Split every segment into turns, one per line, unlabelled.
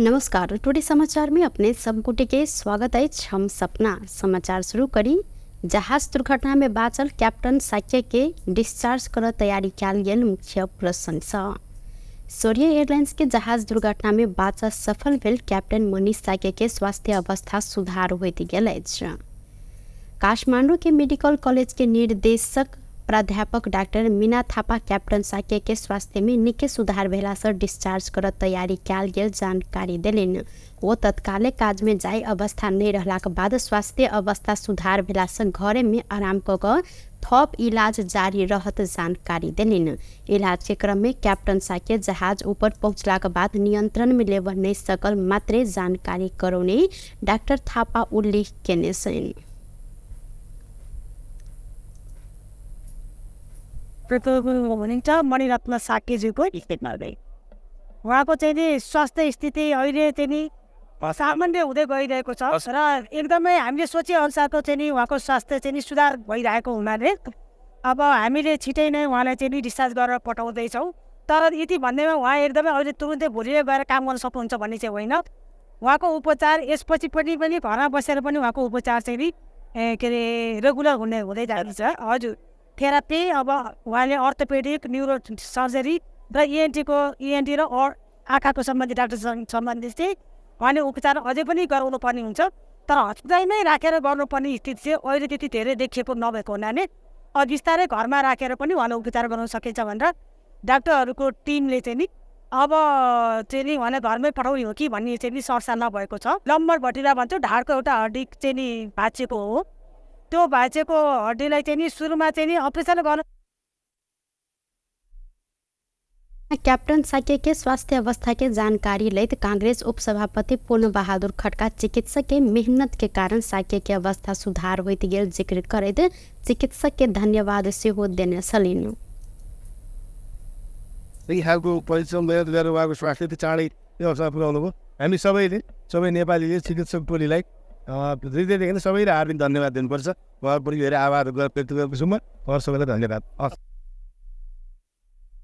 नमस्कार, टुडे समाचार में अपने सब गोटे के स्वागत अछि। हम सपना समाचार शुरू करी। जहाज दुर्घटना में बाँचल कैप्टन साक्य के डिस्चार्ज कर तैयारी कयल गेल मुख्य प्रशंसा। सोरिया एयरलाइंस के जहाज दुर्घटना में बाँचल सफल भेल कैप्टन मनीष साक्य के स्वास्थ्य अवस्था सुधार होइत गेल अछि। काठमांडू के मेडिकल कॉलेज के निर्देशक प्राध्यापक डाक्टर मीना थापा कैप्टन साक्य के स्वास्थ्य में निके सुधार भेला से डिस्चार्ज कर तैयारी कयल गेल जानकारी देलनि। ओ तत्काले काज में जाय अवस्था नहीं रहलाक बाद स्वास्थ्य अवस्था सुधार भेला से घरे में आराम क कऽ थप इलाज जारी रहत जानकारी देलनि। इलाज के क्रम में कैप्टन साक्य जहाज ऊपर पहुँचलाक बाद नियंत्रण में लेबऽ नहीं सकल मात्रे जानकारी करौने डाक्टर थापा उल्लेख केने छनि।
हुनुहुन्छ मणिरत्न साक्यज्यूको उहाँको चाहिँ नि स्वास्थ्य स्थिति अहिले चाहिँ नि सामान्य हुँदै गइरहेको छ र एकदमै हामीले सोचे अनुसारको चाहिँ नि उहाँको स्वास्थ्य चाहिँ नि सुधार भइरहेको हुनाले अब हामीले छिटै नै उहाँलाई चाहिँ नि डिस्चार्ज गरेर पठाउँदैछौँ। तर यति भन्दैमा उहाँ एकदमै अहिले तुरुन्तै भोलि गएर काम गर्न सक्नुहुन्छ भन्ने चाहिँ होइन। उहाँको उपचार यसपछि पनि घरमा बसेर पनि उहाँको उपचार चाहिँ नि के अरे रेगुलर हुँदै जान्छ। हजुर, थेरापी अब उहाँले अर्थोपेडिक, न्युरो सर्जरी र इएनटी र आँखाको सम्बन्धी डाक्टरसँग सम्बन्धित चाहिँ उहाँले उपचार अझै पनि गराउनु पर्ने हुन्छ। तर हस्पिटलमै राखेर गर्नुपर्ने स्थिति चाहिँ अहिले त्यति धेरै देखिएको नभएको हुनाले अब बिस्तारै घरमा राखेर पनि उहाँले उपचार गराउन सकिन्छ भनेर डाक्टरहरूको टिमले चाहिँ नि अब चाहिँ नि उहाँलाई घरमै पठाउने हो कि भन्ने चाहिँ नि सरसल्लाह भएको छ। लम्बर भटिरा भन्छ, ढाडको एउटा हड्डी चाहिँ नि भाँचेको हो। त्यो भाँचेको हड्डीलाई चाहिँ नि सुरुमा चाहिँ नि अपरेसन गर्न।
कैप्टन साक्य के स्वास्थ्य अवस्था के जानकारी लैत कांग्रेस उपसभापति पूर्ण बहादुर खड्का चिकित्सक के मेहनत के कारण साक्य के अवस्था सुधार होइत गेल जिक्र करैत चिकित्सक के धन्यवाद सेहो देने छलनि।
यही खालको परिश्रम गरेर उहाँको स्वास्थ्य त चाँडै त्यो अवस्थामा पुर्याउनु भयो। हामी सबैले, सबै नेपालीले चिकित्सक टोलीलाई हृदयदेखि नै सबैले हार्दिक धन्यवाद दिनुपर्छ। उहाँको पनि धेरै आभार व्यक्त गर्दछु म। उहाँहरू सबैलाई धन्यवाद।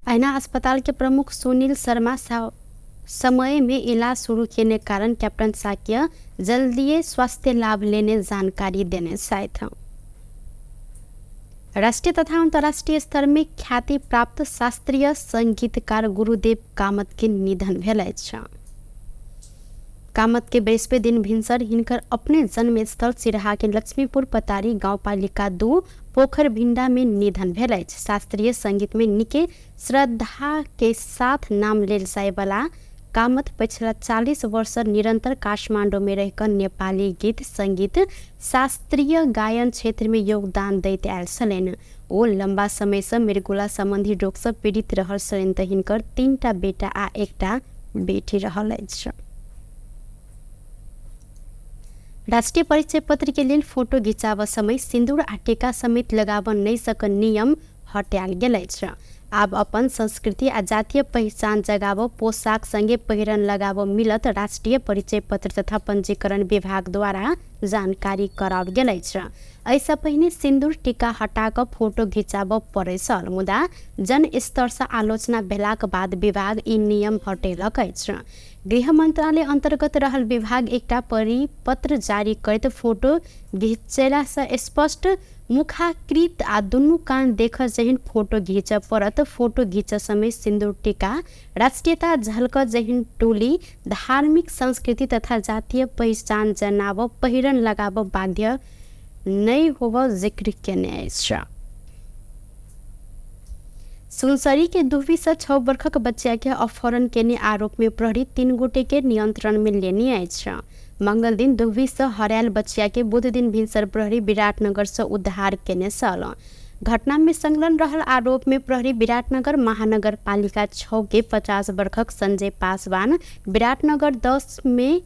ऐना अस्पताल के प्रमुख सुनील शर्मा समय में इलाज शुरू केने कारण कैप्टन साक्य जल्दी स्वास्थ्य लाभ लेने जानकारी देने छथि। राष्ट्रीय तथा अंतर्राष्ट्रीय स्तर में ख्याति प्राप्त शास्त्रीय संगीतकार गुरुदेव कामत के निधन भेल अछि। कामत के बृहस्पति दिन भिनसर हिनकर अपने जन्मस्थल सिरहा के लक्ष्मीपुर पतारी गाउँपालिका 2 पोखर भिंडा में निधन भेल अछि। शास्त्रीय संगीत में निके श्रद्धा के साथ नाम लेल जायवला कामत पछिला 40 वर्ष निरंतर काठमाडौँ में रहकर नेपाली गीत संगीत शास्त्रीय गायन क्षेत्र में योगदान दैत आयल छलनि। ओ लंबा समय से मृगौला संबंधी रोग से पीड़ित रहल छलनि त हिनकर 3टा बेटा आ 1टा बेटी रहल अछि। राष्ट्रीय परिचय पत्र के लेल फोटो घिचाब समय सिन्दूर आ टीका समेत लगाब नहीं सक नियम हटायल गेल अछि। आब अपन संस्कृति आ जातीय पहिचान जगाब पोशाक संगे पहिरन लगाब मिलत राष्ट्रीय परिचय पत्र तथा पंजीकरण विभाग द्वारा जानकारी कराओल गेल अछि। एहिसँ पहिने सिन्दूर टीका हटा कऽ फोटो घिचाब पड़ै छल, मुदा जनस्तर से आलोचना भेलाक बाद विभाग ई नियम हटेलक अछि। गृह मंत्रालय अंतर्गत रहल विभाग एकटा परिपत्र जारी करैत फोटो घिचेला से स्पष्ट मुखाकृत आ दुनू कान देख जेहन फोटो घिच पड़त। फोटो घिच समय सिन्दूर टीका, राष्ट्रीयता झलक जेहन टोली, धार्मिक संस्कृति तथा जातीय पहिचान जनाब पहिरन लगाब बाध्य नहीं होब जिक्र केने अछि। सुनसरी के दुबी से 6 वर्षक बच्चा के अपहरण केने आरोप में प्रहरी 3 गोटे के नियंत्रण में लेने अछि। मंगल दिन दुबी से हरायल बच्चा के बुध दिन भिनसर प्रहरी विराटनगर से उद्धार केने छल। घटना में संलग्न रहल आरोप में प्रहरी विराटनगर महानगरपालिका 6 के 50 वर्षक संजय पासवान, विराटनगर 10 में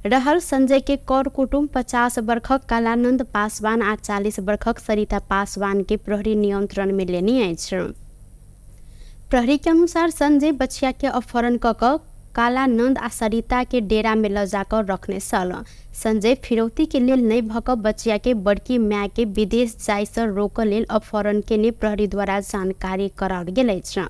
रहल संजय के कर कुटुम्ब 50 वर्षक कालानंद पासवान आ 40 वर्षक सरिता पासवान के प्रहरी नियंत्रण में लेने अछि। प्रहरी के अनुसार संजय बच्चिया के अपहरण क कालानंद आ सरिता के डेरा में ल जाकर रखने छल। संजय फिरौती के लेल नै भक बचिया के बड़की माय के विदेश जाय से रोक लेल अपहरण केने प्रहरी द्वारा जानकारी कराओल गेल अछि।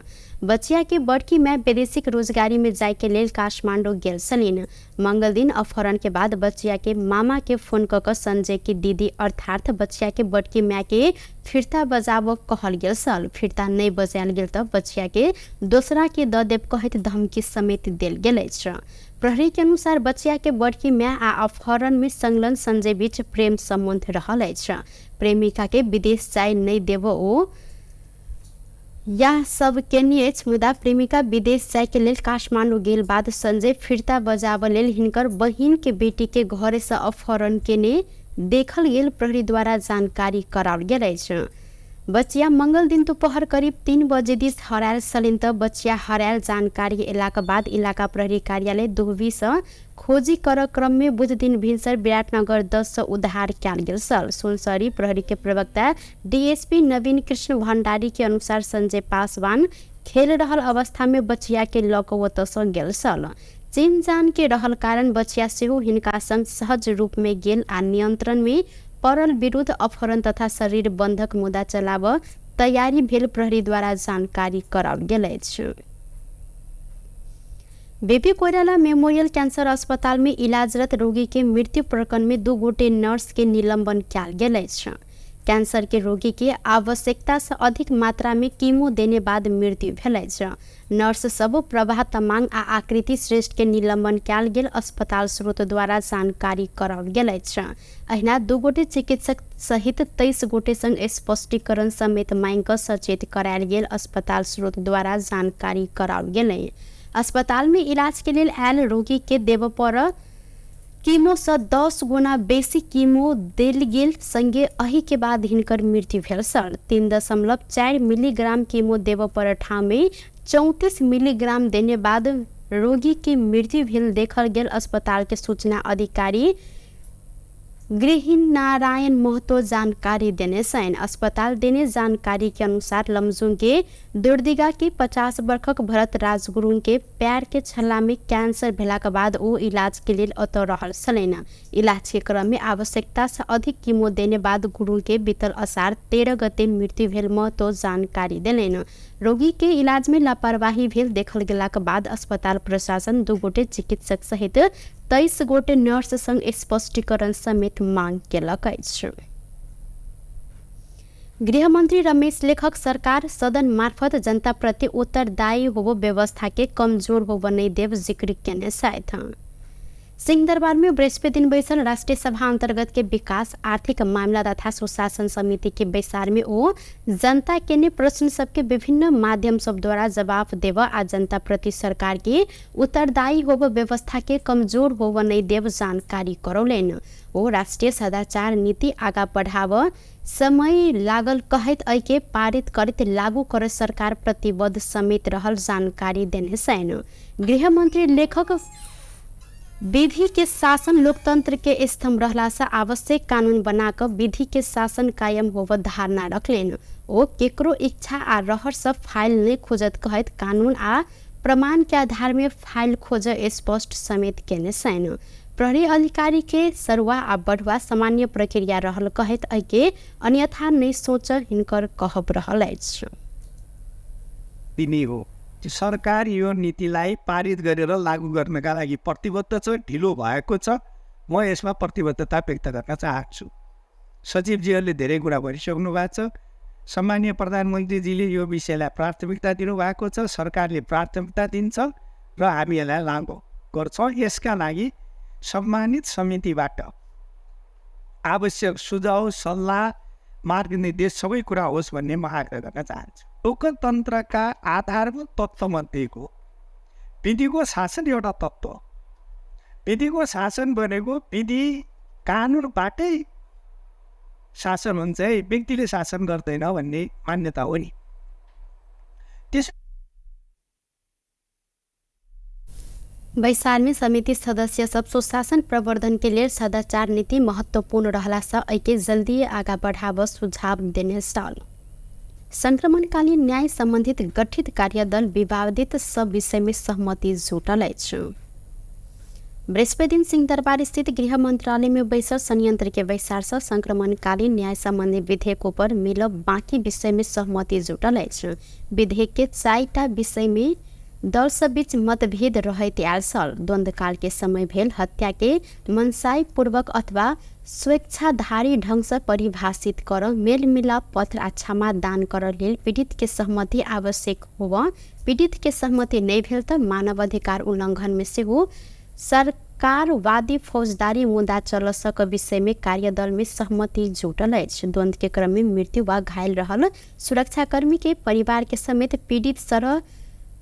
बचिया के बड़की माय वैदेशिक रोजगारी में जाय के लेल काठमाडौँ गेल छलिन। मंगल दिन अपहरण के बाद बचिया के मामा के फोन क संजय के दीदी अर्थात बचिया के बड़की माय के फिर्ता बजाब कहल गेल छल। फिर्ता नै बजायल गेल त बचिया के दोसरा के the देव कहैत धमकी समेत देल गेल अछि। प्रहरी के अनुसार बचिया के बड़की माय आ अपहरण में संलग्न संजय बीच प्रेम सम्बन्ध रहल अछि। प्रेमिका के विदेश जाय नै देब ओ यह सब केने अछि, मुदा प्रेमिका विदेश जाय के लेल काठमाडौँ गेल बाद संजय फिर्ता बजाब लेल हिनकर बहिन के बेटी के घरे से अपहरण केने देखल गेल प्रहरी द्वारा जानकारी कराओल गेल अछि। बचिया मंगल दिन दोपहर करीब 3 बजे दिस हरायल छलिन त बचिया हरायल जानकारी एलाक बाद इलाका प्रहरी कार्यालय दुहबी से खोजी कर क्रम में बुध दिन भिनसर विराटनगर 10 से उद्धार कयल गेल छल। सुनसरी प्रहरी के प्रवक्ता डीएसपी नवीन कृष्ण भंडारी के अनुसार संजय पासवान खेल रहल अवस्था में बचिया के लऽ कऽ ओतऽ से गेल छल। चिन जान के रहल कारण बचिया सेहो हिनका संग सहज रूप में गेल आ नियंत्रण में पड़ल विरुद्ध अपहरण तथा शरीर बंधक मुद्दा चलाब तैयारी भेल प्रहरी द्वारा जानकारी कराओल गेल अछि। बीपी कोइराला मेमोरियल कैंसर अस्पताल में इलाजरत रोगी के मृत्यु प्रकरण में 2 गोटे नर्स के निलंबन कयल गेल अछि। कैंसर के रोगी के आवश्यकता से अधिक मात्रा में कीमो देने बाद मृत्यु भेल अछि। नर्स सब प्रभा तमांग आ आकृति श्रेष्ठ के निलंबन कयल गेल अस्पताल स्रोत द्वारा जानकारी कराओल गेल अछि। अहिना 2 गोटे चिकित्सक सहित 23 गोटे संग स्पष्टीकरण समेत मांग कऽ सचेत करायल गेल अस्पताल स्रोत द्वारा जानकारी कराओल गेल। अस्पताल में इलाज के लेल आयल रोगी के देव पर कीमो से 10 गुना बेसी कीमो देल गेल संगे अही के बाद हिनकर मृत्यु भेल छल। 3.4 मिलीग्राम कीमो देव पर ठाम में 34 मिलीग्राम देने बाद रोगी के मृत्यु भेल देखल गेल अस्पताल के सूचना अधिकारी गृहनारायण महतो जानकारी देने छनि। अस्पताल देने जानकारी के अनुसार लमजुङ के दुर्दिगा के 50 वर्षक भरत राजगुरुङ के पैर के छल्ला में कैंसर भेलाक बाद ओ इलाज के लेल अतऽ रहल छलनि। इलाज के क्रम में आवश्यकता से अधिक कीमो देने बाद गुरुङ के बीतल असार 13 गते मृत्यु भेल महतो जानकारी देलनि। रोगी के इलाज में लापरवाही भेल देखल गेलाक बाद अस्पताल प्रशासन 2 गोटे चिकित्सक सहित 23 गोटे नर्स संग स्पष्टीकरण समेत मांग केलक अछि। गृहमन्त्री रमेश लेखक सरकार सदन मार्फत जनताप्रति उत्तरदायी होबो व्यवस्था के कमजोर होबो नै देव जिक्र केने छथि। सिंहदरबार में बृहस्पति दिन बैसल राष्ट्रिय सभा अंतर्गत के विकास आर्थिक मामला तथा सुशासन समिति के बैसार में ओ जनता के ने प्रश्न सबके विभिन्न माध्यम सब द्वारा जवाब देव आ जनता प्रति सरकार के उत्तरदायी होब व्यवस्था के कमजोर होब नहीं देव जानकारी करौलनि। ओ राष्ट्रिय सदाचार नीति आगा बढ़ाव समय लागल कहैत एहि के पारित करैत लागू कर सरकार प्रतिबद्ध समेत रहल जानकारी देने छनि। गृहमन्त्री लेखक विधि के शासन लोकतंत्र के स्तंभ रहला से आवश्यक कानून बनाकर विधि के शासन कायम होव धारणा रखलेन। ओ केकरो इच्छा आ रहर सब फाइल नहीं खोजत कहैत कानून आ प्रमाण के आधार में फाइल खोज स्पष्ट समेत केने छनि। प्रहरी अधिकारी के सरुआ आ बढ़ुआ सामान्य प्रक्रिया रहल कहैत एहि के अन्यथा नहीं सोच हिनकर कहब रहल अछि।
हो सरकार यो नीतिलाई पारित गरेर लागू गर्नका लागि प्रतिबद्ध छ, ढिलो भएको छ। म यसमा प्रतिबद्धता व्यक्त गर्न चाहन्छु। सचिवजीहरूले धेरै कुरा भनिसक्नु भएको छ। सम्माननीय प्रधानमन्त्रीजीले यो विषयलाई प्राथमिकता दिनुभएको छ, सरकारले प्राथमिकता दिन्छ र हामी यसलाई लागू गर्छौँ। यसका लागि सम्मानित समितिबाट आवश्यक सुझाव, सल्लाह, मार्गनिर्देश सबै कुरा होस् भन्ने म आग्रह गर्न चाहन्छु। लोकतन्त्रका आधारभूत तत्त्वमध्येको विधिको शासन एउटा तत्त्व। विधिको शासन भनेको विधि कानुनबाटै शासन हुन्छ है, व्यक्तिले शासन गर्दैन भन्ने मान्यता हो नि। त्यस
बैसार में समिति सदस्य सब सुशासन प्रवर्धन के लिए सदाचार नीति महत्वपूर्ण रहला से एके जल्दी आगा बढ़ाव सुझाव देने छल। संक्रमणकालीन न्याय संबंधित गठित कार्यदल विवादित सब विषय में सहमति जुटल अछि। बृहस्पति दिन सिंहदरबार स्थित गृह मन्त्रालय में बैसल संयंत्र के बैसार से संक्रमणकालीन न्याय सम्बन्धी विधेयक ऊपर मिलब बाँकी विषय में सहमति जुटल अछि। विधेयक के 4टा विषय में दल सब बीच मतभेद रहैत आयल छल। द्वन्द्वकाल के समय भेल हत्या के मनसाई पूर्वक अथवा स्वेच्छाधारी ढंग से परिभाषित कर, मेलमिलाप पत्र आ क्षमा दान कर लेल पीड़ित के सहमति आवश्यक होव। पीड़ित के सहमति नहि भेल त मानवाधिकार उल्लंघन में सेहो सरकारवादी फौजदारी मुद्दा चल सक विषय में कार्यदल में सहमति जुटल अछि। द्वन्द्व के क्रम में मृत्यु वा घायल रहल सुरक्षाकर्मी के परिवार के समेत पीड़ित सरह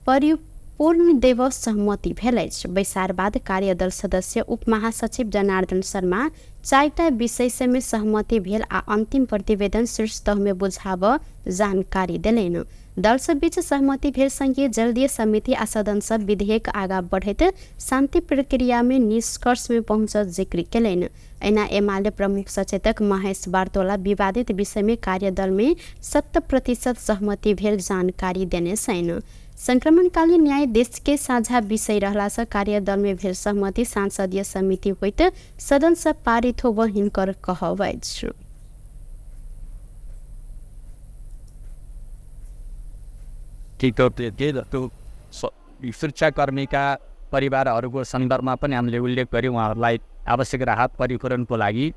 परिपूर्ण देव सहमति भेल अछि। बैसार बाद कार्यदल सदस्य उपमहासचिव जनार्दन शर्मा 4टा विषय में सहमति भेल आ अन्तिम प्रतिवेदन शीर्ष तह में बुझाब जानकारी देलनि। दल सब बीच सहमति भेल संगे जल्दीय समिति आ सदन सब विधेयक आगा बढ़ैत शान्ति प्रक्रिया में निष्कर्ष में पहुँचल जिक्र केलनि। एना एमाले प्रमुख सचेतक महेश बार्तोला विवादित विषय में कार्यदल में 70% सहमति भेल जानकारी देने छैन। संक्रमणकालीन न्याय देश के साझा विषय रहला से कार्यदल में भेल सहमति सांसदीय समिति होइत सदन से पारित होब हिनकर कहब अछि।
सुरक्षाकर्मीका परिवारहरूको सन्दर्भमा पनि हामीले उल्लेख गऱ्यौँ, उहाँहरूलाई आवश्यक राहत परिपूरणको लागि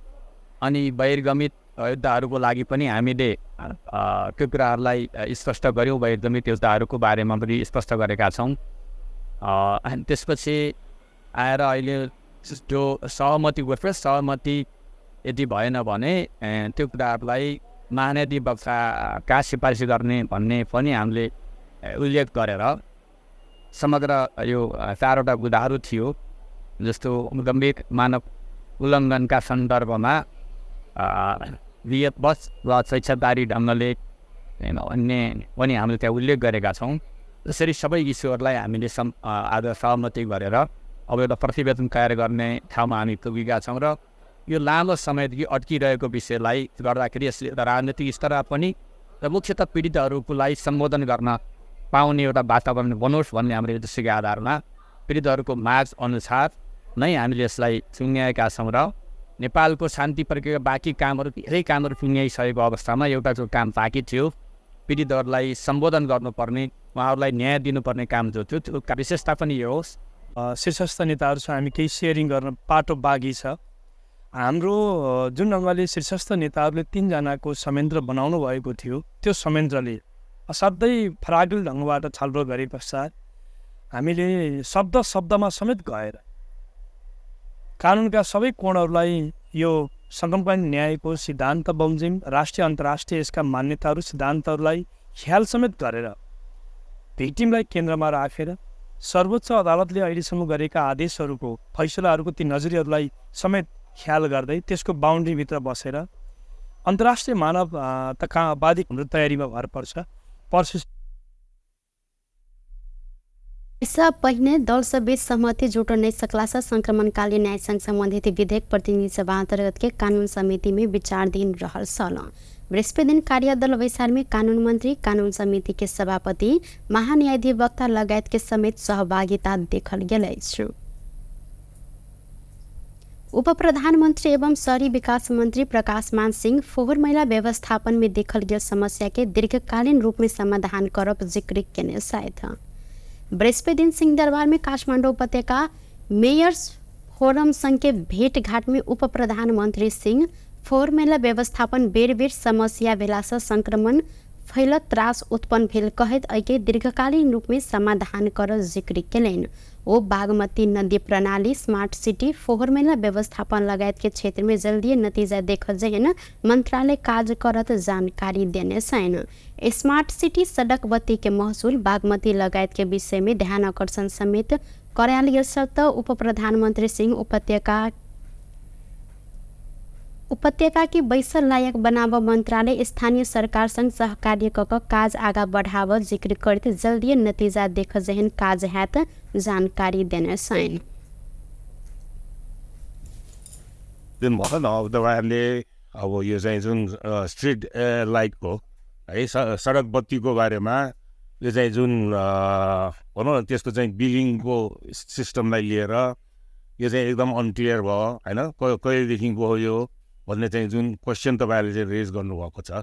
अनि बहिर्गमित योद्धाहरूको लागि पनि हामीले त्यो कुराहरूलाई स्पष्ट गऱ्यौँ। बहिर्गमित योद्धाहरूको बारेमा पनि स्पष्ट गरेका छौँ। त्यसपछि आएर अहिले जो सहमति गोप्य सहमति यदि भएन भने त्यो कुराहरूलाई महान्यायाधिवक्ताका सिफारिस गर्ने भन्ने पनि हामीले उल्लेख गरेर समग्र यो 4वटा बुँदाहरू थियो, जस्तो गम्भीर मानव उल्लङ्घनका सन्दर्भमा वियतवश वा स्वेच्छाकारी ढङ्गले अन्य पनि हामीले त्यहाँ उल्लेख गरेका छौँ। त्यसरी सबै इस्युहरूलाई हामीले आज सहमति गरेर अब एउटा प्रतिवेदन तयार गर्ने ठाउँमा हामी पुगेका छौँ र यो लामो समयदेखि अड्किरहेको विषयलाई गर्दाखेरि यसले एउटा राजनीतिक स्तरमा पनि र मुख्यतः पीडितहरूको लागि सम्बोधन गर्न पाउने एउटा वातावरण बनोस् भन्ने हाम्रो उद्देश्यको आधारमा पीडितहरूको माग अनुसार नै हामीले यसलाई चुन्याएका छौँ र नेपालको शान्ति प्रक्रिया बाँकी कामहरू धेरै कामहरू टुङ्ग्याइसकेको अवस्थामा एउटा जो काम बाँकी थियो पीडितहरूलाई सम्बोधन गर्नुपर्ने, उहाँहरूलाई न्याय दिनुपर्ने काम जो थियो त्यो विशेषता पनि यो होस्।
शीर्षस्थ नेताहरूसँग हामी केही सेयरिङ गर्न पाटो बाँकी छ। हाम्रो जुन ढङ्गले शीर्षस्थ नेताहरूले 3 जनाको संयन्त्र बनाउनु भएको थियो त्यो संयन्त्रले असाध्यै फराकिलो ढङ्गबाट छलफल गरे पश्चात हामीले शब्द शब्दमा समेत गएर कानुनका सबै कोणहरूलाई यो संक्रमणकालीन न्यायको सिद्धान्त बमोजिम राष्ट्रिय अन्तर्राष्ट्रिय यसका मान्यताहरू सिद्धान्तहरूलाई ख्याल समेत गरेर भिक्टिमलाई केन्द्रमा राखेर सर्वोच्च अदालतले अहिलेसम्म गरेका आदेशहरूको फैसलाहरूको ती नजरियाहरूलाई समेत ख्याल गर्दै त्यसको बााउन्ड्रीभित्र बसेर अन्तर्राष्ट्रिय मानवतावादी हाम्रो तयारीमा भर पर्छ।
यसा पहिने दल सबीच सहमति जुट नै सकला से संक्रमणकालीन न्यायसँग सम्बन्धित विधेयक प्रतिनिधि सभा अंतर्गत के कानून समिति में विचाराधीन रहल छल। बृहस्पति दिन कार्यदल बैसार में कानून मंत्री, कानून समिति के सभापति, महान्यायाधिवक्ता लगायत के समेत सहभागिता देखल गेल अछि। उप प्रधानमन्त्री एवं शहरी विकास मन्त्री प्रकाश मान सिंह फोहोर मैला व्यवस्थापन में देखल गेल समस्या के दीर्घकालीन रूप में समाधान करब जिक्र केने छथि। बृहस्पति दिन सिंहदरबार में काठमाडौँ उपत्यका मेयर्स फोरम संघ के भेटघाट में उप प्रधानमन्त्री सिंह फोहोर मैला व्यवस्थापन बेर बेर समस्या भेलासँ संक्रमण फैलत त्रास उत्पन्न भेल कहैत एहिके दीर्घकालीन रूप में समाधान कर जिक्र केलनि। ओ बागमती नदी प्रणाली, स्मार्ट सिटी, फोहोर मैला व्यवस्थापन लगायत के क्षेत्र में जल्दी नतीजा देखल जेहन मंत्रालय काज करत जानकारी देने छनि। स्मार्ट सिटी, सड़क बत्ती के महसूल, बागमती लगायत के विषय में ध्यान आकर्षण समेत करायल गेल त उप प्रधानमन्त्री सिंह उपत्यका के बैसल लायक बनाब मंत्रालय स्थानीय सरकार संग सहकार्य क काज आगा बढ़ाव जिक्र करते जल्दी नतीजा देख जेहन काज हैत जानकारी देने छनि।
जुन भयो न अब तपाईँहरूले अब यो चाहिँ जुन स्ट्रिट लाइटको है सडक बत्तीको बारेमा यो चाहिँ जुन भनौँ न त्यसको चाहिँ बिलिङको सिस्टमलाई लिएर यो चाहिँ एकदम अनक्लियर भयो होइन, कहिलेदेखिको हो यो भन्ने चाहिँ जुन क्वेसन तपाईँहरूले चाहिँ रेज गर्नुभएको छ,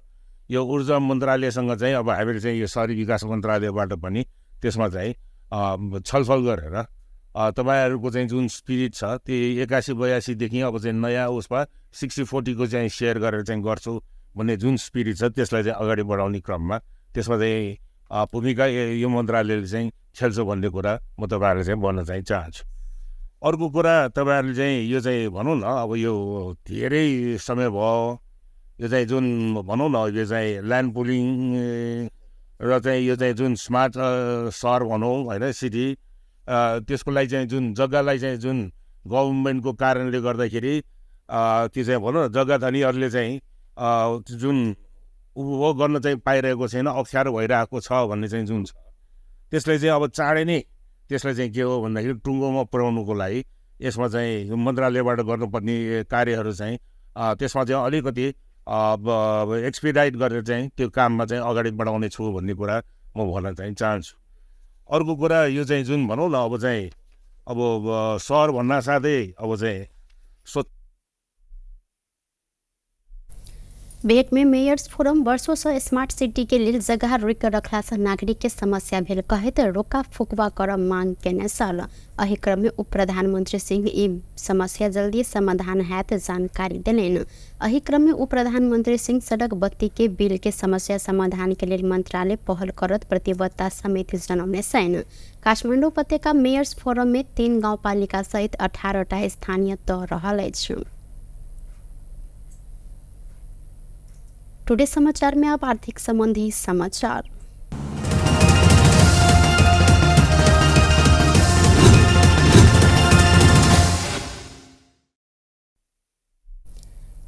यो ऊर्जा मन्त्रालयसँग चाहिँ अब हामीले चाहिँ यो सहरी विकास मन्त्रालयबाट पनि त्यसमा चाहिँ छलफल गरेर तपाईँहरूको चाहिँ जुन स्पिरिट छ त्यो 81-82 देखि अब चाहिँ नयाँ उसमा 60-40 चाहिँ सेयर गरेर चाहिँ गर्छु भन्ने जुन स्पिरिट छ त्यसलाई चाहिँ अगाडि बढाउने क्रममा त्यसमा चाहिँ भूमिका यो मन्त्रालयले चाहिँ खेल्छ भन्ने कुरा म तपाईँहरूलाई चाहिँ भन्न चाहिँ चाहन्छु। अर्को कुरा तपाईँहरूले चाहिँ यो चाहिँ भनौँ न अब यो धेरै समय भयो, यो चाहिँ जुन भनौँ न यो चाहिँ ल्यान्ड पुलिङ र चाहिँ यो चाहिँ जुन स्मार्ट सहर भनौँ होइन सिटी, त्यसको लागि चाहिँ जुन जग्गालाई चाहिँ जुन गभर्मेन्टको कारणले गर्दाखेरि त्यो चाहिँ भनौँ न जग्गा धनीहरूले चाहिँ जुन उपभोग गर्न चाहिँ पाइरहेको छैन, अप्ठ्यारो भइरहेको छ भन्ने चाहिँ जुन छ त्यसलाई चाहिँ अब चाँडै नै त्यसलाई चाहिँ के हो भन्दाखेरि टुङ्गोमा पुर्याउनुको लागि यसमा चाहिँ मन्त्रालयबाट गर्नुपर्ने कार्यहरू चाहिँ त्यसमा चाहिँ अलिकति एक्सपिडाइट गरेर चाहिँ त्यो काममा चाहिँ अगाडि बढाउने छु भन्ने कुरा म भन्न चाहिँ चाहन्छु। अर्को कुरा यो चाहिँ जुन भनौँ न अब चाहिँ अब सहर भन्न साथै अब चाहिँ
भेट में मेयर्स फोरम वर्षों से स्मार्ट सिटी के लेल जगह रोकि रखला से नागरिक के समस्या भेल कहैत रोका फुकवा कर मांग केने छल। एहि क्रम में उप प्रधानमंत्री सिंह ई समस्या जल्दी समाधान हैत जानकारी देलनि। एहि क्रम में उप प्रधानमंत्री सिंह सड़क बत्ती के बिल के समस्या समाधान के लेल मंत्रालय पहल करत प्रतिबद्धता समेत जनौने छनि। काठमाडौँ उपत्यका मेयर्स फोरम में 3 गाउँपालिका सहित 18टा स्थानीय तह रहल अछि। टुडे समाचार में अब आर्थिक संबंधी समाचार।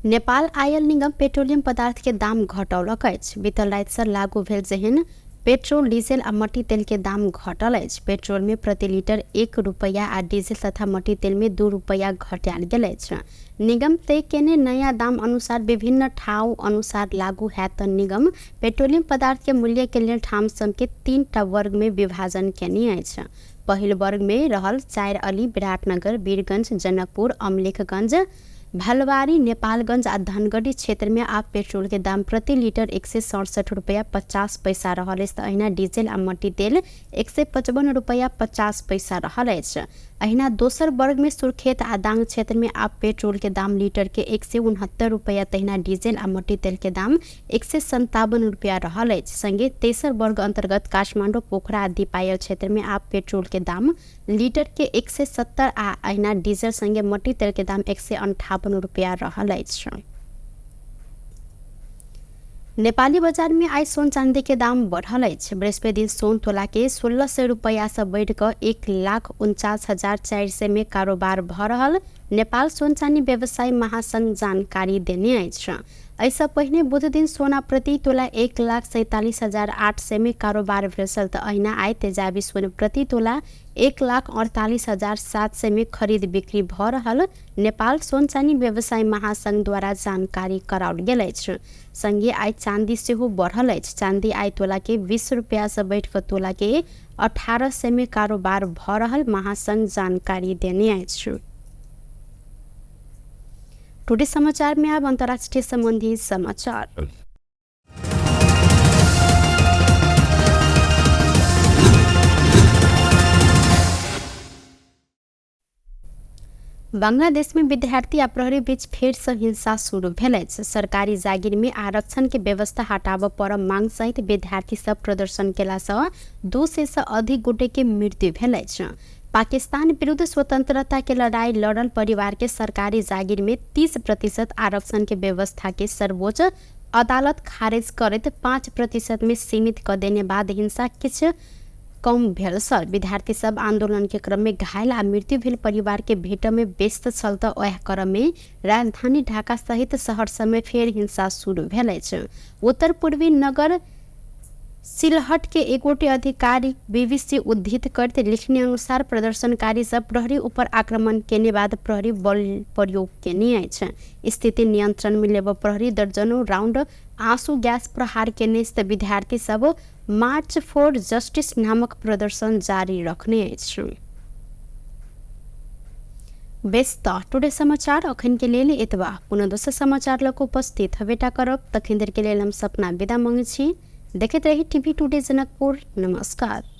नेपाल आयल निगम पेट्रोलियम पदार्थ के दाम घटौलक अछि। बीतल राति से लागू भेल जेहन पेट्रोल, डीजल आ मट्टी तेल के दाम घटल अछि। पेट्रोल में प्रति लीटर 1 रुपैया आ डीजल तथा मट्टी तेल में 2 रुपैया घटायल गेल अछि। निगम तय केने नया दाम अनुसार विभिन्न ठाउँ अनुसार लागू हैत। निगम पेट्रोलियम पदार्थ के मूल्य के लेल ठाम सबके 3टा वर्ग में विभाजन केने अछि। पहिल वर्ग में रहल 4 अली, विराटनगर, वीरगंज, जनकपुर, अमलेखगंज, भलवारी, नेपालगंज आ धनगढ़ी क्षेत्र में आब पेट्रोल के दाम प्रति लीटर 167 रुपैया 50 पैसा रहल अछि। अहिना डीजल आ मट्टी तेल 155 रुपैया 50 पैसा रहल अछि। अहिना दोसर वर्ग में सुर्खेत आ दाङ क्षेत्र में आब पेट्रोल के दाम लीटर के 169 रुपैया, तहिना डीजल आ मट्टी तेल के दाम 157 रुपैया रहल अछि। संगे तेसर वर्ग अंतर्गत काठमाडौँ, पोखरा आ दिपायल क्षेत्र में आब पेट्रोल के दाम लीटर के 170 आ अहिना डीजल संगे मट्टी तेल के दाम 158 रुपैया रहल अछि। नेपाली बजार में आइ सोन चांदी के दाम बढ़ल अछि। बृहस्पति दिन सोन तोला के 1600 रुपैया से बढ़ि कऽ 1,49,400 में कारोबार भऽ रहल नेपाल सोन चानी व्यवसायी महासंघ जानकारी देने अछि। एहिसँ पहिने बुध दिन सोना प्रति तोला 1,47,800 में कारोबार भेल छल, तऽ अहिना आइ तेजाबी सोन प्रति तोला 1,48,700 में खरीद बिक्री भऽ रहल नेपाल सोन चानी व्यवसायी महासंघ द्वारा जानकारी कराओल गेल अछि। संगे आइ चांदी सेहो बढ़ल अछि। चांदी आइ तोला के 20 रुपैया से बढ़ि कऽ तोला के 1800 में कारोबार भऽ रहल महासंघ जानकारी देने अछि। टुडे समाचार में अब अंतर्राष्ट्रीय संबंधी समाचार। बांग्लादेश में विद्यार्थी आ प्रहरी बीच फेर से हिंसा शुरू भेल अछि। सरकारी जागीर में आरक्षण के व्यवस्था हटाबऽ पर मांग सहित विद्यार्थी सब प्रदर्शन केला से 200 से अधिक गोटे के मृत्यु भेल अछि। पाकिस्तान विरुद्ध स्वतंत्रता के लड़ाई लड़ल परिवार के सरकारी जागीर में 30% आरक्षण के व्यवस्था के सर्वोच्च अदालत खारिज करैत 5% में सीमित क देने बाद हिंसा किछु कम भेल छल। विद्यार्थी सब आंदोलन के क्रम में घायल आ मृत्यु भेल परिवार के भेट में व्यस्त छल तऽ ओएह क्रम में राजधानी ढाका सहित शहर सब में फेर हिंसा शुरू भेल अछि। उत्तर पूर्वी नगर सिलहट के एगोटे अधिकारी बीबीसी उद्धृत करते लिखने अनुसार प्रदर्शनकारी सब प्रहरी ऊपर आक्रमण केने बाद प्रहरी बल प्रयोग केने अछि। स्थिति नियंत्रण में लेब प्रहरी दर्जनों राउंड आंसू गैस प्रहार केने विद्यार्थी सब मार्च फॉर जस्टिस नामक प्रदर्शन जारी रखने अछि। बेस त टुडे समाचार अखन के लेल एतबा। पुनः दोसर समाचार लऽ कऽ उपस्थित हबेटा करब। तखन देर के लेल हम सपना विदा मांगै छी। देखैत रही टीवी टुडे जनकपुर। नमस्कार।